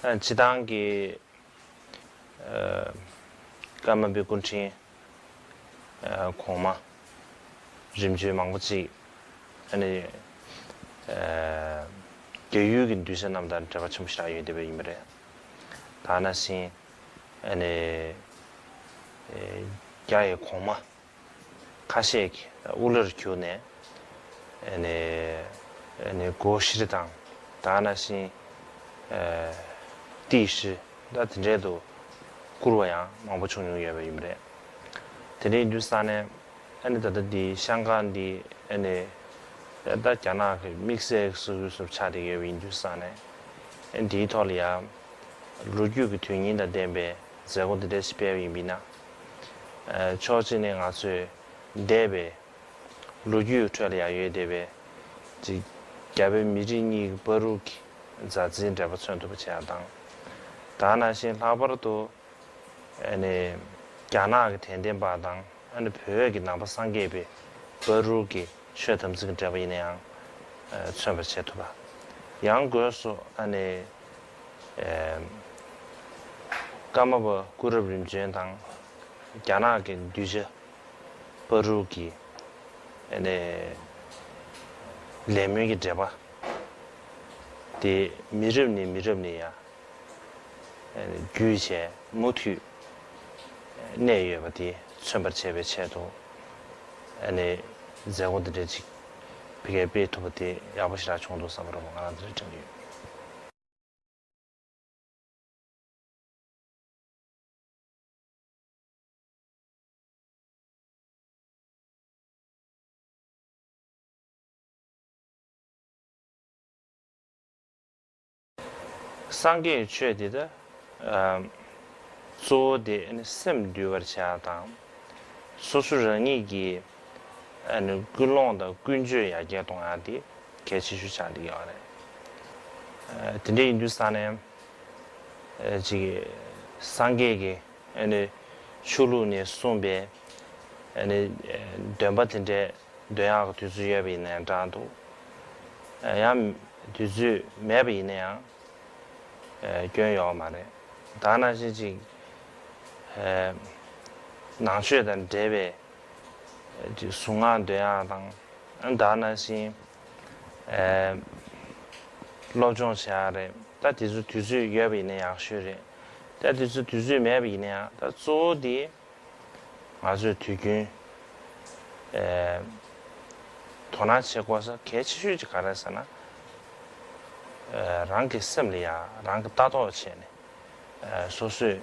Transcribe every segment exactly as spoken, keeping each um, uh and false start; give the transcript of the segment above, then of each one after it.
ཨ། སྤྱིར་བཏང་གི། ཨ། ཀརྨ་པའི་སྐུ་ཕྲེང་ཨ། གོང་མ་རིམ་བྱོན་མང་པོ་ཅིག་ཨ་ནི། ཨ། རྒྱ་ཡུལ་གྱི་གདུལ་བྱ་རྣམས་དང་འབྲེལ་བ་ཆེན་པོ་ཞེ་དྲག་ཡོད་བསྡད་པ་ཡིན་པ་རེད། ད་ནང་བཞིན་ཨ་ནི། ཨེ། རྒྱ་ཡི་གོང་མ་ཁ་ཤས་ཀྱི་དབུ་བླར་གྱུར་ནས་ཨ་ནི། ཨ་ནི་སྒོ་བཞིར་དང་། ད་ནང་བཞིན་ཨ། ཏི་ཧྲི་ད་དེ་འདྲའི་དུ་བཀུར་བ་ཡང་མང་པོ་བྱུང་མྱོང་ཡོད་པ་ཡིན་པ་རེད། དེ་འདྲའི་དུས་ས་ནས་ཨ་ནི་ད་ལྟ་འདི་ཤང་ཀང་འདི་ཨ་ནི་ད་རྒྱ་ནག་གི་དམིགས་བསལ་གྱི་སོ་སོའི་སོར་ཆགས་བསྡད་ཡོད་པ་ཡིན་དུས་ས་ནས། ཨ། འདིའི་ཐོག་ལ་ཡང་ལོ་རྒྱུས་ཀྱི་དོན་སྙིང་དང་ལྡན་པའི་མཛད་སྒོ་འདི་འདྲ་ཞིག་སྤེལ་བ་ཡིན་པ་ཡིན་ན། ཨ། ཕྱོགས་གཅིག་ནས་ང་ཚོས་འདས་པའི་ལོ་རྒྱུས་ཁྲོད་ལ་ཡང་ཡོད་བསྡད་པའི་ཅིག་རྒྱ་བོད་མི་རིགས་གཉིས་ཀྱི་བར་དུ་གི་མཛའ་བརྩེའི་འབྲེལ་བ་མཚོན་ཐུབ་པ་བྱེད་ཡག་དང་། ད་ནང་བཞིན་ལྷག་པར་དུ་ཨ་ནི་རྒྱ་ནག་གི་དད་ལྡན་པ་དང་ཨ་ནི་བོད་ཀྱི་ནང་པ་སངས་རྒྱས་པའི་བར་དུ་གི་ཆོས་དམ་ཚིག་གི་འབྲེལ་བ་ཡིན་ན་ཡང་ཨ་མཚོན་པར་བྱེད་ཐུབ་པ། ཡང་སྒོས་སུ་ཨ་ནི་ཨ་ཀརྨ་པ་སྐུ་རབ་རིམ་བྱོན་དང་རྒྱ་ནག་གི་གདུལ་བྱ་བར་དུ་གི་ཨ་ནི་ལས་སྨོན་གྱི་འབྲེལ་བ་དེ་མི་རབས་ནས་མི་རབས་ནས་ཡང་བརྒྱུད་བྱས་མུ་མཐུད་གནས་ཡོད་པ་དེ་མཚོན་པར་བྱེད་པའི་ཆེད་དུ། ཨ་ནི་མཛད་སྒོ་འདི་འདྲ་ཅིག་ཕ་གིར་སྤེལ་ཐུབ་པ་དེ་ཡག་པོ་ཞེ་དྲག་བྱུང་འདུག་བསམ་པ་རེད་པ། ང་རང་འདི་འདྲ་དྲན་གྱི་ཡོད། སངས་རྒྱས་ཆོས་འདི་ད་ཨ་གཙོ་བོ་དེ་ཨ་ནི་སེམས་འདུལ་བར་བྱ་ཡག་དང་། སོ་སོ་རང་ཉིད་ཀྱི་ཨ་ནི་ཀུན་སློང་དང་ཀུན་སྤྱོད་ཡར་རྒྱས་གཏོང་ཡག་དེ་གལ་ཆེ་ཤོས་ཆགས་བསྡད་ཡོད་རེད། ཨ། དེ་འདྲ་ཡིན་དུས་ས་ནས་ཨ་ཅིག་སངས་རྒྱས་ཀྱི་ཨ་ནི་ཆོས་ལུགས་ནས་གསུངས་པའི་ཨ་ནི་འདོན་པ་དེ་འདྲའི་འདོན་ཡག་གི་དུས་ཚོད་ཡོད་པ་ཡིན་ན་ཡང་འདྲ་འདུག་ཡང་དུས་ཚོད་མེད་པ་ཡིན་ན་ཡང་སྐྱོན་ཡོད་མ་རེད། ད་ནང་བཞིན་ཅིག་ནང་ཆོས་དང་འབྲེལ་བའི་ཅིག་གཟུངས་སྔགས་འདོན་ཡག་དང་། ད་ནང་བཞིན་སློབ་སྦྱོང་བྱེད་ཡག་རེད། ད་དེ་ཚོ་དུས་ཚོད་ཡོད་པ་ཡིན་ན་ཡག་ཤོས་རེད། ད་དེ་ཚོ་དུས་ཚོད་མེད་པ་ཡིན་ན་ཡང་ད་གཙོ་བོ་དེ། ང་ཚོས་དུས་རྒྱུན་ཨེ་དོ་སྣང་བྱེད་དགོས་ས་གལ་ཆེ་ཤོས་ཅིག་ག་རེ་ཟེར་ན། ཨེ་རང་གི་སེམས་ལ་ཡ་རང་གིས་ལྟ་རྟོག་བྱས་ནས། ཨེ་སོ་སོས་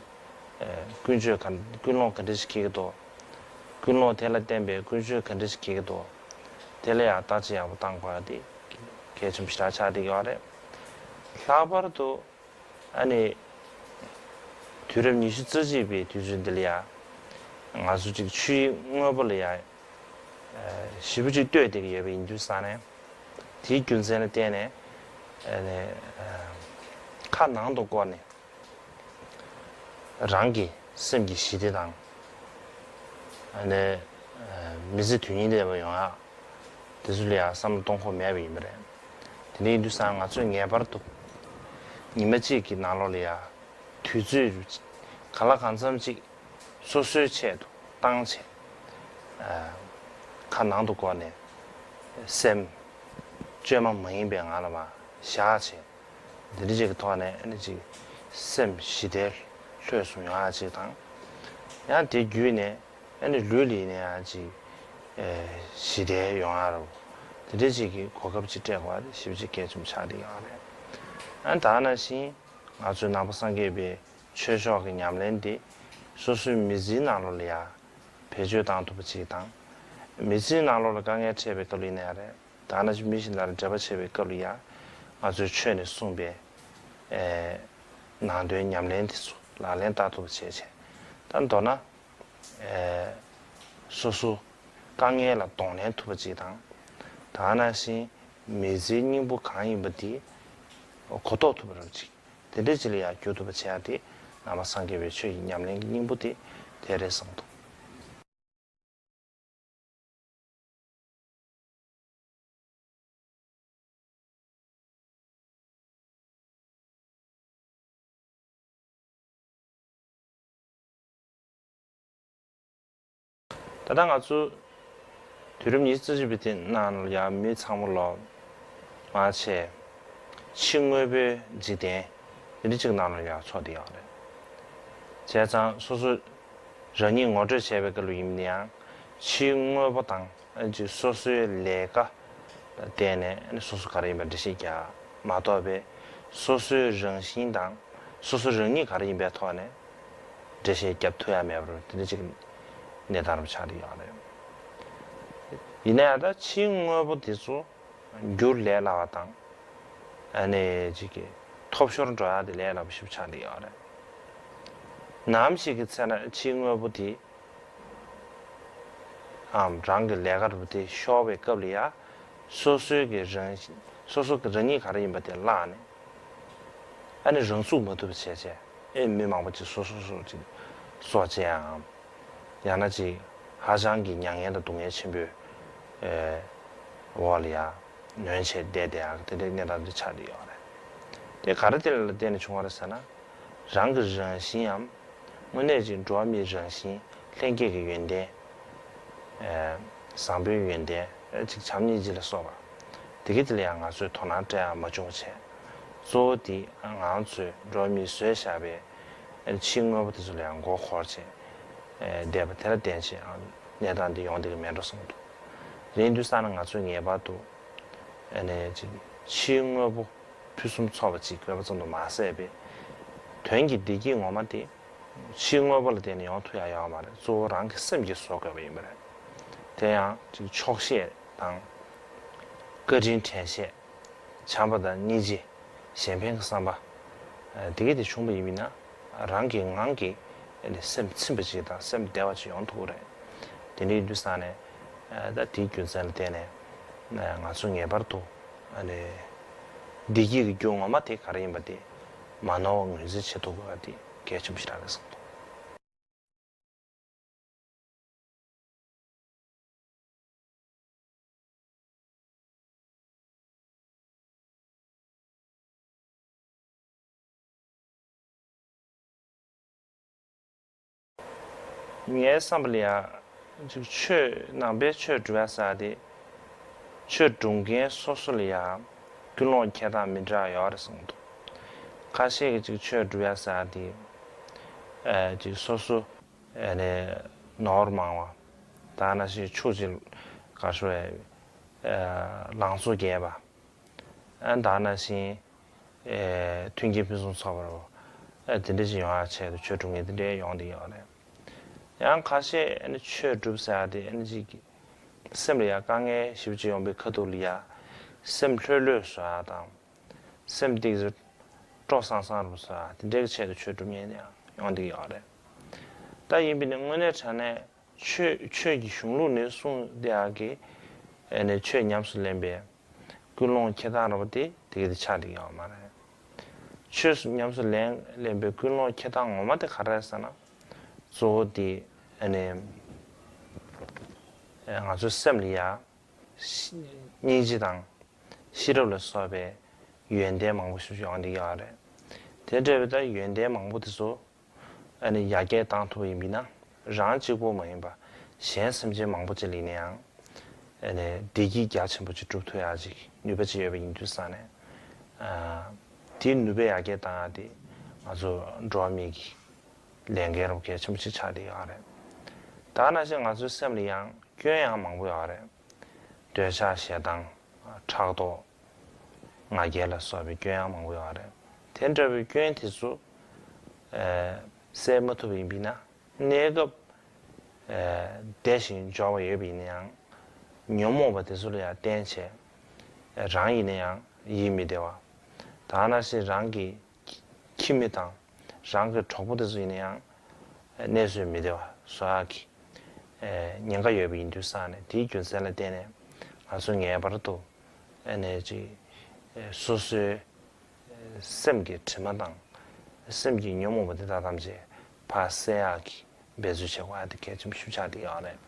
ཨེ་ཀུན་སྤྱོད་ག་ཀུན་སློང་ག་འདྲ་ཞིག་འཁྱེར་གྱི་འདུག་ཀུན་སློང་དེ་ལ་བརྟེན་པའི་ཀུན་སྤྱོད་ག་འདྲ་ཞིག་འཁྱེར་གྱི་འདུག་དེ་ལ་ཡ་བརྟག་དཔྱད་ཡག་པོ་བཏང་དགོས་ཡ་དེ་གལ་ཆེན་པོ་ཞེ་དྲག་ཆགས་བསྡད་ཡོད་རེད། ལྷག་པར་དུ། ཨ་ནི། དུས་རབས་ཉི་ཤུ་རྩ་གཅིག་པའི་དུས་ཚོད་འདི་ལ་ཡ། ང་ཚོ་གཅིག་ཆུའི་དངོས་པོ་ལ་ཡ། ཨ་ཞེ་པོ་ཅིག་ལྟོས་བསྡད་ཀྱི་ཡོད་པ་ཡིན་དུས་ཙང་ནས། དེའི་རྒྱུ་མཚན་ལ་བརྟེན་ནས། ཨ་ནི། ཨ་ཁ་ནང་དུ་བསྐོར་ནས། རང་གི་སེམས་ཀྱི་ཞི་བདེ་དང་། ཨ་ནི། ཨ་མི་ཚེ་དོན་སྙིང་ལྡན་པ་ཡོང་ཡ། དེ་ཚོ་ལ་ཡང་བསམ་བློ་གཏོང་ཁོམ་མེད་པ་ཡིན་པ་རེད། དེ་འདྲ་ཡིན་དུས་ཙང་ང་ཚོས་ངེས་པར་དུ་ཉི་མ་གཅིག་གི་ནང་ལོགས་ལ་ཡང་དུས་ཚོད་གང་ལ་གང་འཚམ་ཅིག་སོ་སོའི་ཆེད་དུ་བཏང་བྱས། ཨ་ཁ་ནང་དུ་བསྐོར་ནས་སེམས་བཅོས་མ་མ་ཡིན་པའི་ངང་ལ་མར་བཞག་བྱས། འདི་འདྲ་ཅིག་གི་ཐོག་ནས་ཨ་ནི་ཅིག་སེམས་ཞི་བདེ་ལྷོད་སུ་ཡོང་ཡ་ཅིག་དང་། ཡང་དེ་བརྒྱུད་ནས་ཨ་ནི་ལུས་ལ་ཡིན་ན་ཡང་ཅིག་ཨེ་ཞི་བདེ་ཡོང་ཡ་རོ། དེ་འདྲ་ཅིག་གི་གོ་སྐབས་ཅིག་སྤྲད་དགོས་པ་དེ་ཞེ་པོ་ཅིག་གལ་ཆེན་པོ་ཆགས་བསྡད་ཡོད་རེད། ཨ་ནི་ད་ག་ནང་བཞིན་ང་ཚོའི་ནང་པ་སངས་རྒྱས་པའི་ཆོས་ཕྱོགས་ཀྱི་ཉམས་ལེན་འདི་སོ་སོའི་མི་ཚེའི་ནང་ལོགས་ལ་ཡང་བེད་སྤྱོད་བཏང་ཐུབ་པ་ཅིག་དང་། མི་ཚེའི་ནང་ལོགས་ལ་དཀའ་ངལ་འཕྲད་པའི་སྐབས་ལ་ཡིན་ན་ཡང་རེད། ད་ག་ནང་བཞིན་མི་གཞན་དང་འབྲེལ་བ་བྱེད་པའི་སྐབས་ལ་ཡང་ང་ཚོའི་ཆོས་ནས་གསུངས་པའི་ཨེ་ནང་དོན་ཉམས་ལེན་དེ་ཚོ་ལག་ལེན་བསྟར་ཐུབ་པ་བྱས་བྱས། ད་མདོར་ན་ཨེ་སོ་སོ་དཀའ་ངལ་ལ་གདོང་ལེན་ཐུབ་པ་ཅིག་དང་། ད་ག་ནང་བཞིན་མི་ཚེའི་སྙིང་པོ་གང་ཡིན་པ་དེ་གོ་རྟོགས་ཐུབ་པ་རབ་ཅིག་དེ་འདྲའི་ཅིག་ལ་ཡང་འགྱུར་ཐུབ་པ་བྱེད་ཡ་དེ་ནང་པ་སངས་རྒྱས་པའི་ཆོས་ཀྱི་ཉམས་ལེན་གྱི་སྙིང་པོ་དེ་དེ་རེད་བསམ་འདུག་ད་ལྟ་ང་ཚོ་དུས་རབས་ཉི་ཤུ་རྩ་གཅིག་པའི་དེ་ནང་ལ་ཡང་མི་ཚང་མ་ལོ་མང་ཆེ་ཕྱི་དངོས་པོའི་འཇིག་རྟེན་དེ་འདྲ་ཅིག་ནང་ལ་ཡང་འཚོ་བསྡད་ཡོད་རེད། བྱས་ཙང་སོ་སོ་རང་ཉིད་ངོ་སྤྲོད་བྱས་པའི་སྐབས་ལ་ཡིན་ན་ཡང་ཕྱིའི་དངོས་པོ་དང་ཨ་ཅིག་སོ་སོའི་ལས་ཀ་ལ་བརྟེན་ནས་ཨ་ནི་སོ་སོ་ག་རེ་ཡིན་པ་འགྲེལ་བཤད་རྒྱག་མ་གཏོགས་པའི་སོ་སོའི་རང་བཞིན་དང་སོ་སོ་རང་ཉིད་ག་རེ་ཡིན་པའི་ཐོག་ནས་འགྲེལ་བཤད་རྒྱབ་ཐུབ་ཡ་མེད་པར་དེ་འདྲ་ཅིག་གནས་སྟངས་རུ་ཆགས་བསྡད་ཡོད་རེད། ཡིན་ན་ཡང་ད་ཕྱིའི་དངོས་པོ་དེ་ཚོ་འགྱུར་ལས་སླ་བ་དང་། ཨ་ནི་ཅིག་གི་ཐོབ་ཤོར་འགྲོ་ཡ་དེ་ལས་སླ་པོ་ཞིག་ཆགས་བསྡད་ཡོད་རེད། ནམ་ཞིག་གི་ཚེ་ན་ཕྱིའི་དངོས་པོ་དེ་ཨམ་རང་གི་ལས་ཀ་རུ་དེ་ཤོར་བའི་སྐབས་ལ་ཡ་སོ་སོའི་གི་རང་སོ་སོ་གི་རང་ཉིད་ག་རེ་ཡིན་པ་དེ་བརླག་ནས་ཨ་ནི་རང་ཚུགས་མ་ཐུབ་པ་བྱས་བྱས་ཨེ་མི་མང་པོ་ཅིག་སོ་སོ་སོ་ཅིག་སྲོག་བཅད་ཡའམ། ཡང་ན་ཅིག་ཧ་ཅང་གི་མྱ་ངན་དང་སྡུག་བསྔལ་ཆེན་པོའི་ཨེ་འོག་ལ་ཡ་ནོན་བྱས་བསྡད་བསྡད་ཡག་དེ་འདྲའི་གནས་སྟངས་འདི་ཆགས་བསྡད་ཡོད་རེད། དེ་ག་རེ་དེ་ལ་བརྟེན་ནས་བྱུང་བ་རེད་ཟེར་ན། རང་གི་རང་བཞིན་ཡང་དངོས་གནས་ཀྱི་འགྲོ་བ་མིའི་རང་བཞིན་ལྷན་སྐྱེས་ཀྱི་ཡོན་ཏན་ཨེ་བཟང་པོའི་ཡོན་ཏན་ཨེ་ཅིག་བྱམས་སྙིང་རྗེ་ལ་སོགས་པ་དེ་གི་དེ་ལ་ཡང་ང་ཚོས་དོ་སྣང་སྤྲད་ཡག་མ་བྱུང་བ་བྱས། གཙོ་བོ་དེ་ང་ཚོས་འགྲོ་བ་མིས་བཟོས་བཞག་པའི་ཕྱིའི་དངོས་པོ་དེ་ཚོ་ལ་ཡང་མགོ་འཁོར་བྱས་བསྡད་པ་དེ་ལ་བརྟེན་བྱས་གནས་སྟངས་འདི་ཡོང་བསྡད་ཀྱི་མེད་འགྲོ་བསམ་འདུག་དེ་ཡིན་དུས་ཙང་ན་ང་ཚོས་ངེས་པར་དུ་ཕྱིའི་དངོས་པོ་ཕུན་སུམ་ཚོགས་པ་ཅིག་ཡོད་པ་ཙམ་དུ་མ་ཟད་པའི་དོན་གྱི་བདེ་སྐྱིད་ངོ་མ་དེ་ཕྱིའི་དངོས་པོ་ལ་བརྟེན་ནས་ཡོང་ཐུབ་ཡ་ཡོད་མ་རེད། གཙོ་བོ་རང་གི་སེམས་ཀྱིས་བཟོ་དགོས་པ་ཡིན་པ་རེད། དེ་ཡང་ཅིག་ཆོག་ཤེས་དང་བཀའ་དྲིན་དྲན་ཤེས། བྱམས་པ་དང་སྙིང་རྗེ། གཞན་ཕན་གྱི་བསམ་པ། དེ་གས་དེ་བྱུང་བ་ཡིན་ན་རང་གི་ངང་གིས་སེམས་ཚིམ་པ་ཅིག་དང་སེམས་བདེ་བ་ཅིག་ཡོང་ཐུབ་ཀྱི་རེད། དེ་འདྲ་ཡིན་དུས་ཙང་ནས་ད་དེའི་རྒྱུ་མཚན་ལ་བརྟེན་ནས་ང་ཚོ་ངེས་པར་དུ་བདེ་སྐྱིད་ཀྱི་རྒྱུ་ངོ་མ་དེ་ག་རེ་ཡིན་པ་དེ་མ་ནོར་བ་ངོས་འཛིན་བྱེད་ཐུབ་དགོས་པ་དེ་གལ་ཆེན་པོ་ཞིག་རེད་བསམ་འདུག་ངའི་བསམ་པ་ལ་ཡང་ཅིག་ཆོས་ནང་པའི་ཆོས་སྒྲུབ་ཡ་ཟེར་ཡ་དེ་ཆོས་སྒྲུབ་མཁན་སོ་སོ་ལ་ཡང་ཀུན་སློང་འཁྱེར་སྟངས་མི་འདྲ་ཡོད་རེད་བསམ་གྱི་འདུག་ཁ་ཤས་ཀྱིས་ཅིག་ཆོས་སྒྲུབ་ཡ་ཟེར་ཡ་དེ་ཨ་ཅིག་སོ་སོ་ཨ་ནི་ནོར་མང་བ་ད་ནང་བཞིན་ཆོས་ཀྱི་ག་ཤོ་ཨ་ལང་ཚོ་རྒྱས་པ། ཨ་ད་ནང་བཞིན་ཨེ་མཐུན་རྐྱེན་ཕུན་སུམ་ཚོགས་པ་རུ་ཨེ་དེ་འདྲ་ཞིག་ཡོང་ཡ་ཆེད་དུ་ཆོས་སྒྲུབ་མཁན་དེ་འདྲའི་ཡོང་བསྡད་ཡོད་རེད། ཡང་ཁ་ཤས་ཨ་ནི་ཆོས་སྒྲུབ་ཟེར་ཡ་དེ་ཨ་ནི་ཅིག་སེམས་ལ་ཡ་དཀའ་ངལ་ཞེ་པོ་ཅིག་ཡོང་པའི་ཁ་ཐུག་ལ་ཡ་སེམས་ལྷོད་ལྷོད་བཟོ་ཡ་དང་། སེམས་ཏོག་ཙམ་སྤྲོ་སང་སང་རུ་བཟོ་ཡ་དེ་འདྲའི་ཆེད་དུ་ཆོས་སྒྲུབ་མཁན་ཡང་ཡོང་བསྡད་ཡོད་རེད། ད་ཡིན་པས་ན་དངོས་གནས་དྲང་གནས། ཆོས་ཆོས་ཀྱི་གཞུང་ལུགས་ནས་གསུངས་བསྡད་ཡག་གི་ཨ་ནི་ཆོས་ཉམས་སུ་ལེན་པའི་ཀུན་སློང་འཁྱེར་སྟངས་ར་བ་དེ་དེ་ག་དེ་ཆགས་བསྡད་ཡོད་མ་རེད། ཆོས་སུ་ཉམས་སུ་ལེན་ལེན་པའི་ཀུན་སློང་འཁྱེར་སྟངས་ངོ་མ་དེ་ག་རེ་རེད་ཟེར་ན། གཙོ་བོ་དེ་ཨ་ནི་ང་ཚོའི་སེམས་ལ་ཡ་སྙིང་རྗེ་དང་ཤེས་རབ་ལ་སོགས་པའི་ཡོན་ཏན་མང་པོ་ཞིག་ཡོང་བསྡད་ཡོད་རེད། དེ་འདྲ་བའི་ད་ཡོན་ཏན་མང་པོ་དེ་ཚོ། ཨ་ནི་ཡར་རྒྱས་བཏང་ཐུབ་པ་ཡིན་པས་ན་རང་གཅིག་པོ་མ་ཡིན་པ་གཞན་སེམས་ཅན་མང་པོ་ཅིག་ལ་ཡིན་ན་ཡང་ཨ་ནི་བདེ་སྐྱིད་རྒྱ་ཆེན་པོ་ཅིག་སྒྲུབ་ཐུབ་ཡག་ཅིག་ནུས་པ་ཅིག་ཡོད་པ་ཡིན་དུས་ཙང་ནས་ཨ་དེའི་ནུས་པ་ཡར་རྒྱས་བཏང་ཡག་དེ་ང་ཚོ་འགྲོ་བ་མིའི་གི་ལས་འགན་རུ་གལ་ཆེན་པོ་ཅིག་ཆགས་བསྡད་ཡོད་རེད། ད་ནང་བཞིན་ང་ཚོའི་སེམས་ལ་ཡང་སྐྱོན་ཡང་མང་པོ་ཡོད་རེད། འདོད་ཆགས་ཞེ་སྡང་ཕྲག་དོག་ང་རྒྱལ་ལ་སོགས་པའི་སྐྱོན་ཡང་མང་པོ་ཡོད་རེད། དེ་འདྲ་བའི་སྐྱོན་དེ་ཚོ་ཨེ་སེལ་མ་ཐུབ་པ་ཡིན་པས་ན་གནས་སྐབས་ཨེ་བདེ་ཞིང་འབྱོར་བ་ཡོད་པ་ཡིན་ན་ཡང་ཉོན་མོངས་པ་དེ་ཚོ་ལ་ཡང་བརྟེན་བྱས་ཨེ་རང་ཡིན་ན་ཡང་ཡིད་མི་བདེ་བ། ད་ནང་བཞིན་རང་གི་ཁྱིམ་མི་དང་རང་གི་གྲོགས་པོ་དེ་ཚོ་ཡིན་ན་ཡང་གནས་ཚུལ་མི་བདེ་བ་བཟོ་ཡག་གི་ཉེན་ཁ་ཡོད་པ་ཡིན་དུས་ཙང་ནས་དེའི་རྒྱུ་མཚན་ལ་བརྟེན་ནས་ང་ཚོ་ངེས་པར་དུ་ཨ་ནི་ཅིག་སོ་སོའི་སེམས་ཀྱི་དྲི་མ་དང་སེམས་ཀྱི་ཉོན་མོངས་པ་དེ་དག་ཐམས་ཅད་ཕར་སེལ་ཡག་གི་འབད་རྩོལ་བྱེད་དགོས་ཡག་དེ་གལ་ཆེན་པོ་ཞིག་ཆགས་བསྡད་ཡོད་རེད།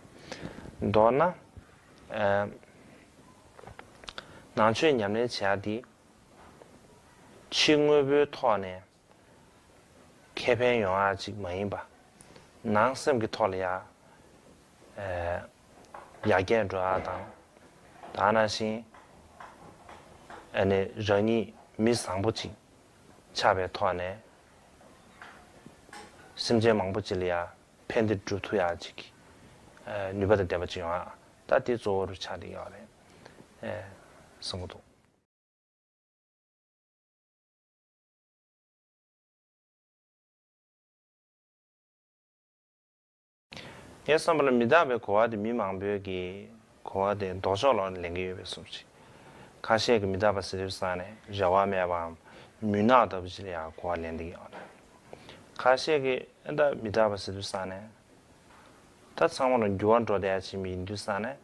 མདོར་ན་ཨ་ནང་ཆོས་ཉམས་ལེན་བྱེད་ཡག་དེ་ཕྱི་དངོས་པོའི་ཐོག་ནས་ཁེ་ཕན་ཡོང་ཡག་ཅིག་མ་ཡིན་པ། ནང་སེམས་ཀྱི་ཐོག་ལ་ཡ་ ཡར་རྒྱས་འགྲོ་ཡག་དང་། དེ་ནང་བཞིན་ཨ་ནི་རང་ཉིད་མི་བཟང་པོ་ཅིག་ཆགས་པའི་ཐོག་ནས་སེམས་ཅན་མང་པོ་ཅིག་ལ་ཡང་ཕན་བདེ་སྒྲུབ་ཐུབ་ཡག་ཅིག་གི་ནུས་པ་དང་ལྡན་པ་ཅིག་ཡོང་ཡག་ད་དེ་གཙོ་བོར་ཆགས་བསྡད་ཡོད་རེད་བསམ་གྱི་འདུག། ངའི་བསམ་པ་ལ་མི་རྟག་པའི་གོ་བ་དེ་མི་མང་པོས་ཀྱི་གོ་བ་དེ་ལྡོག་ཕྱོགས་ལོགས་ནས་ལེན་གྱི་ཡོད་པའི་བཟོ་འདྲ་ཅིག། ཁ་ཤས་ཀྱིས་མི་རྟག་པ་ཟེར་དུས་ཙང་ནས་རེ་བ་མེད་པའམ་མུན་ནག་ལྟ་བུ་ཅིག་ལ་ཡང་གོ་བ་ལེན་བསྡད་ཀྱི་ཡོད་རེད། ཁ་ཤས་ཀྱིས་ཨ་ད་མི་རྟག་པ་ཟེར་དུས་ཙང་ནས་ད་ཚང་མ་ལ་འགྱུར་བ་འགྲོ་བསྡད་ཡག་ཅིག་ཡིན་དུས་ཙང་ནས་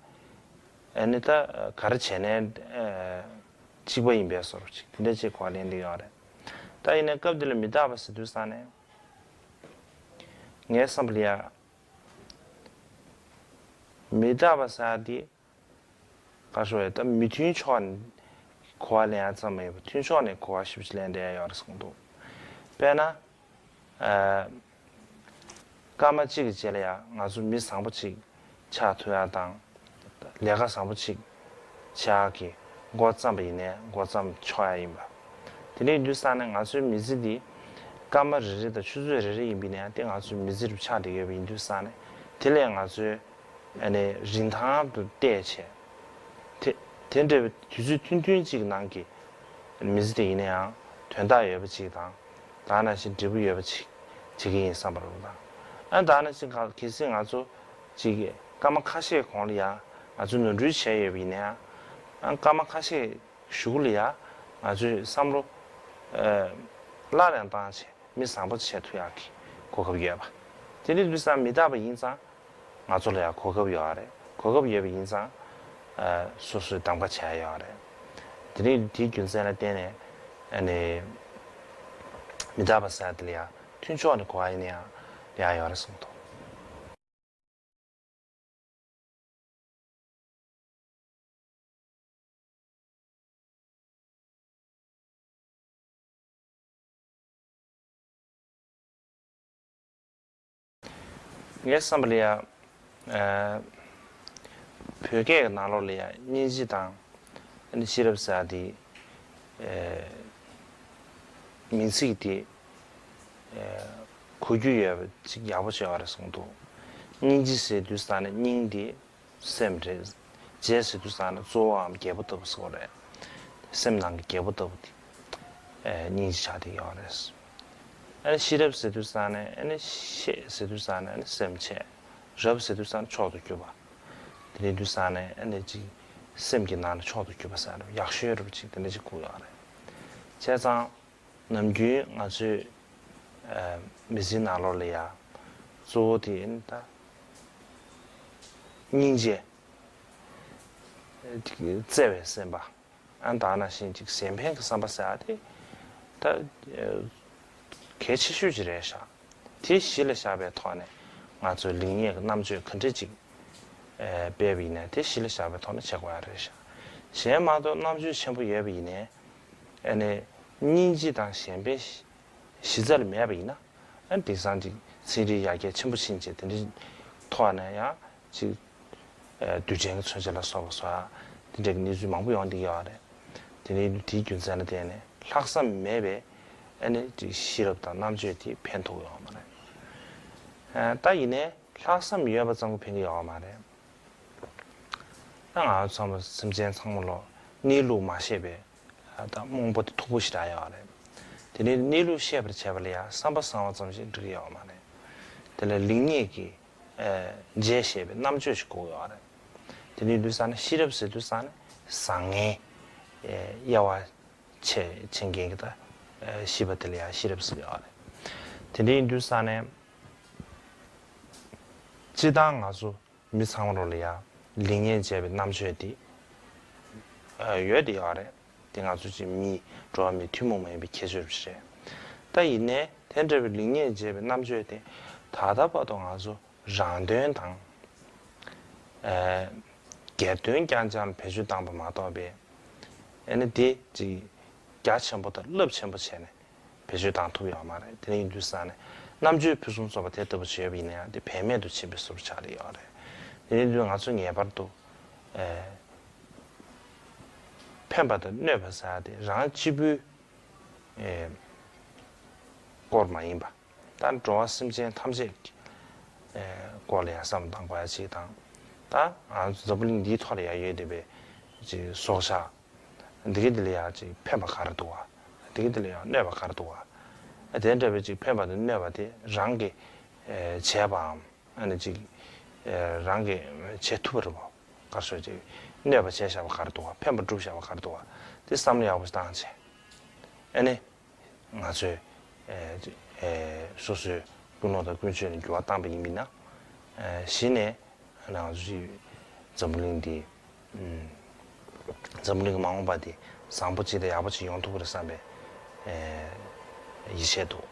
ཨ་ནི་ད་ག་རེ་བྱས་ནས་གཅིག་པ་ཡིན་པའི་བཟོ་འདྲ་ཅིག་དེ་འདྲ་ཅིག་གོ་བ་ལེན་བསྡད་ཀྱི་ཡོད་རེད། ད་ཡིན་ནའི་སྐབས་འདི་ལ་མི་རྟག་པ་ཟེར་དུས་ཙང་ནས་ངའི་བསམ་པ་ལ་ཡ། མི་རྟག་པ་ཟེར་ཡག་དེ་ག་རེ་ཟེར་ད་མི་མཐུན་ཕྱོགས་ནས་གོ་བ་ལེན་ཡག་ཙམ་མ་ཡིན་པར་མཐུན་ཕྱོགས་ནས་གོ་བ་ཞེ་པོ་ཅིག་ལེན་བསྡད་ཡག་ཡོད་རེད་བསམ་གྱི་འདུག། དཔེར་ན། ཨ། སྐར་མ་གཅིག་གི་རྗེས་ལ་ཡང་ང་ཚོ་མི་བཟང་པོ་ཅིག་ཆགས་ཐུབ་ཡག་དང་། ལས་ཀ་བཟང་པོ་ཅིག་བྱེད་ཡག་གི་འགོ་བརྩམས་པ་ཡིན་ནའི་འགོ་བརྩམས་ཆོག་ཡག་ཡིན་པ། དེ་འདྲ་ཡིན་དུས་ཙང་ནས་ང་ཚོའི་མི་ཚེ་འདི་སྐར་མ་རེ་རེ་དང་ཆུ་ཚོད་རེ་རེ་ཡིན་པ་ཡིན་ནའི་དེ་ང་ཚོའི་མི་ཚེ་རུ་ཆགས་བསྡད་ཡོད་པ་ཡིན་དུས་ཙང་ནས་དེ་ལས་ང་ཚོའི་ཨ་ནི་རིན་ཐང་དུ་བལྟས་བྱས། དེ་དེ་འདྲ་བའི་དུས་ཚོད་ཐུང་ཐུང་ཅིག་ནང་གི་མི་ཚེ་དེ་ཡིན་ན་ཡང་དོན་དག་ཡོད་པ་ཅིག་དང་། དེ་ནང་བཞིན་འབྲས་བུ་ཡོད་པ་ཅིག་བྱེད་ཀྱི་ཡིན་བསམ་པ་རེད་པ། ཨ་དེ་ནང་བཞིན་ག་གལ་སྲིད་ང་ཚོ་ཅིག་སྐར་མ་ཁ་ཤས་གོང་ལ་ཡང་ང་ཚོ་ནོར་འཁྲུལ་བྱས་ཡོད་པ་ཡིན་ན་ཡང་། ཨ་སྐར་མ་ཁ་ཤས་གཞུག་ལ་ཡང་ང་ཚོས་བསམ་བློ་ཨ་སླར་ཡང་བཏང་བྱས། མི་བཟང་པོ་བྱེད་ཐུབ་ཡག་གི་གོ་སྐབས་ཡོད་པ། དེ་ནི་དུས་སང་མི་རྟག་པ་ཡིན་ཙང་ང་ཚོ་ལ་ཡང་གོ་སྐབས་ཡོད་རེད། གོ་སྐབས་ཡོད་པ་ཡིན་ཙང་ཨ་སོ་སོས་གདམ་ག་བྱས་ཡོད་རེད། དེ་ནི་དེའི་རྒྱུ་མཚན་ལ་བརྟེན་ནས་ཨ་ནི་མི་རྟག་པ་ཟེར་ཡག་དེ་ལ་ཡང་མཐུན་ཕྱོགས་ནས་གོ་བ་ཡིན་ན་ཡང་ཡག་ཡོད་རེད་གསུངས་འདུག། ངའི་བསམ་པ་ལ་ཡ། ཨ། བོད་སྐད་ཀྱི་ནང་ལོགས་ལ་ཡ་སྙིང་རྗེ་དང་། ཨ་ནི་ཤེས་རབ་ཟེར་ཡ་དེ། ཨ། མིང་ཚིག་དེ། ཨ། གོ་རྒྱུ་ཡོད་པ་ཅིག་ཡག་པོ་ཅིག་ཡོད་རེད་གསུངས་འདུག། སྙིང་རྗེ་ཟེར་དུས་ཙང་ནས་སྙིང་དེ། སེམས་རེད། རྗེ་ཟེར་དུས་ཙང་ནས་གཙོ་བོའམ་རྒྱལ་པོ་ལྟ་བུ་ཟེར་བ་རེད། སེམས་ནང་གི་རྒྱལ་པོ་ལྟ་བུ་དེ། ཨེ། སྙིང་རྗེ་ཆགས་བསྡད་ཡོད་རེད། ཨ་ནི་ཤེས་རབ་ཟེར་དུས་ཙང་ནས་ཨ་ནི་ཤེས་ཟེར་དུས་ཙང་ནས་ཨ་ནི་སེམས་བྱས། རབ་ཟེར་དུས་ཙང་ནས་མཆོག་ཏུ་གྱུར་པ། དེ་ནས་དུས་ཙང་ནས་ཨ་ནི་ཅིག་སེམས་ཀྱི་ནང་ནས་མཆོག་ཏུ་གྱུར་པ་ཟེར་རེད། ཡག་ཤོས་རེད་པ་ཅིག་དེ་འདྲ་ཅིག་གོ་ཡོད་རེད། བྱས་ཙང་། ནམ་རྒྱུན་ང་ཚོས་ཨ་མི་ཚེའི་ནང་ལོགས་ལ་ཡ་གཙོ་བོ་དེ་ནི་ད་སྙིང་རྗེ། བརྩེ་བའི་སེམས་པ། ཨ་ད་ནང་བཞིན་ཅིག་གཞན་ཕན་གྱི་བསམ་པ་ཟེར་ཡ་དེ་ད་གལ་ཆེ་ཤོས་ཅིག་རེད་ཤག། དེ་གཞི་ལ་བཞག་པའི་ཐོག་ནས་ང་ཚོས་ལེགས་ཉེས་ཀྱི་རྣམ་དཔྱོད་ག་འདྲ་ཅིག་ཨ་སྤེལ་བ་ཡིན་ནའི་དེ་གཞི་ལ་བཞག་པའི་ཐོག་ནས་བྱེད་དགོས་ཡ་རེད་ཤག། གཞན་མ་གཏོགས་རྣམ་དཔྱོད་ཆེན་པོ་ཡོད་པ་ཡིན་ནའི། ཨ་ནི། སྙིང་རྗེ་དང་གཞན་ཕན་གཞི་གཞི་རྩ་ལ་མེད་པ་ཡིན་ན། ཨ་ནི་དེང་སང་ཅིག་ཚན་རིག་ཡར་རྒྱས་ཆེན་པོ་ཕྱིན་བྱས་དེ་འདྲའི་ཐོག་ནས་ཡང་ཅིག་ཨ་རྡུལ་ཕྲན་གྱི་མཚོན་ཆ་ལ་སོགས་པ་སོགས་དེ་འདྲའི་གནས་ཚུལ་མང་པོ་ཡོང་བསྡད་ཡོད་རེད། དེ་ནི་དེའི་རྒྱུ་མཚན་ལ་བརྟེན་ནས་ལྷག་བསམ་མེད་པའི་ཨ་ནི་ཅིག་ཤེས་རབ་དང་རྣམ་དཔྱོད་དེ་ཕན་ཐོགས་ཡོད་མ་རེད། ཨ་ད་ཡིན་ནའི་ལྷག་བསམ་ཡོད་པ་ཙམ་གྱིས་ཕན་གྱི་ཡོད་མ་རེད། ད་ང་ཚོ་ཚང་མ་སེམས་ཅན་ཚང་མ་ལོ་གནས་ལུགས་མ་ཤེས་པའི་ད་རྨོངས་པ་དེ་མཐུག་པོ་ཞེ་དྲག་ཡོད་རེད། དེ་ནས་གནས་ལུགས་ཤེས་པར་བྱེད་པ་ལ་ཡང་བསམ་པ་བཟང་བ་ཙམ་ཞིག་འགྲིག་གི་ཡོད་མ་རེད། དེ་ལ་ལེགས་ཉེས་ཀྱི་ཨ་འབྱེད་ཤེས་པའི་རྣམ་དཔྱོད་ཞིག་དགོས་ཀྱི་ཡོད་རེད། དེ་ནས་དུས་ཙང་ནས་ཤེས་རབ་ཟེར་དུས་ཙང་ནས་བཟང་ངན་ཨ་དབྱེ་བ་ཕྱེ་ཕྱེ་མཁན་གྱི་ད་ཨ་ཤེས་པ་དེ་ལ་ཡང་ཤེས་རབ་ཟེར་གྱི་ཡོད་རེད། དེ་འདྲ་ཡིན་དུས་ཙང་ནས་སྤྱིར་བཏང་ང་ཚོ། མི་ཚང་མ་ལོ་ལ་ཡང་ལེགས་ཉེས་འབྱེད་པའི་རྣམ་དཔྱོད་དེ་ཡོད་དེ་ཡོད་རེད། དེ་ང་ཚོ་ཅིག་མི་འགྲོ་བ་མི་ཐུན་མོང་མ་ཡིན་པའི་ཁྱད་ཆོས་རེད། ད་ཡིན་ནའི་དེ་འདྲ་བའི་ལེགས་ཉེས་འབྱེད་པའི་རྣམ་དཔྱོད་དེ་ད་ལྟ་བར་དུ་ང་ཚོ་རང་དོན་དང་། ཨ་སྒེར་དོན་རྐྱང་རྐྱང་ལ་བེད་སྤྱོད་བཏང་པ་མ་གཏོགས་པའི་ཨ་ནི་དེ་ཅིག་རྒྱ་ཆེན་པོ་དང་རླབས་ཆེན་པོ་བྱས་ནས། བེད་སྤྱོད་བཏང་ཐུབ་ཡོད་མ་རེད། དེ་ཡིན་དུས་ཙང་ནས་རྣམ་དཔྱོད་ཕུན་སུམ་ཚོགས་པ་དེ་ལྟ་བུ་བྱས་པ་ཡིན་ན་ཡང་དེ་བེད་མེད་དུ་ཕྱིན་པའི་བཟོ་འདྲ་ཆགས་བསྡད་ཡོད་རེད། དེ་ནས་དུས་ང་ཚོ་ངེས་པར་དུ་ཨེ་ཕན་པ་དང་གནོད་པ་ཟེར་ཡ་དེ་རང་གཅིག་པུའི་ཨེ་སྐོར་མ་ཡིན་པ། ད་འགྲོ་བ་སེམས་ཅན་ཐམས་ཅད་ཀྱི་ཨེ་སྐོར་ལ་ཡང་བསམ་བློ་བཏང་དགོས་ཡ་ཅིག་དང་། ད་ང་ཚོ་འཛམ་བུ་གླིང་འདིའི་ཐོག་ལ་ཡང་ཡོད་བསྡད་པའི་ཅིག་སྲོག་ཆགས་འདི་ག་འདི་ལ་ཡང་ཅིག་ཕན་པ་ག་རེ་འདུག་བ། འདི་ག་འདི་ལ་ཡང་གནོད་པ་ག་རེ་འདུག་བ། དེ་འདྲ་བའི་ཅིག་ཕན་པ་དང་གནོད་པ་དེ་རང་གིས་ཨེ་བྱས་པའམ། ཨ་ནི་ཅིག་ཨེ་རང་གིས་བྱེད་ཐུབ་པ་རེད་བ། ག་རེ་ཟེར། ཅིག་གནོད་པ་བྱས་བཞག་པ་ག་རེ་འདུག་བ། ཕན་པ་བསྒྲུབས་བཞག་པ་ག་རེ་འདུག་བ། དེ་བསམ་བློ་ཡག་པོ་ཞིག་བཏང་བྱས། ཨ་ནི་ང་ཚོས་ཨེ་ཨེ་སོ་སོའི་ཀུན་སློང་དང་ཀུན་སྤྱོད་ལ་འགྱུར་བ་བཏང་པ་ཡིན་པས་ན། ཨེ་གཞི་ནས་ང་ཚོ་ཅིག་འཛམ་བུ་གླིང་འདི་ཨམ་འཛམ་བུ་གླིང་གི་མ་འོངས་པ་འདི་བཟང་པོ་ཅིག་དང་ཡག་པོ་ཅིག་ཡོང་ཐུབ་ཀྱི་རེད་བསམ་པའི་ཨེ་ཡིད་ཆེས་འདུག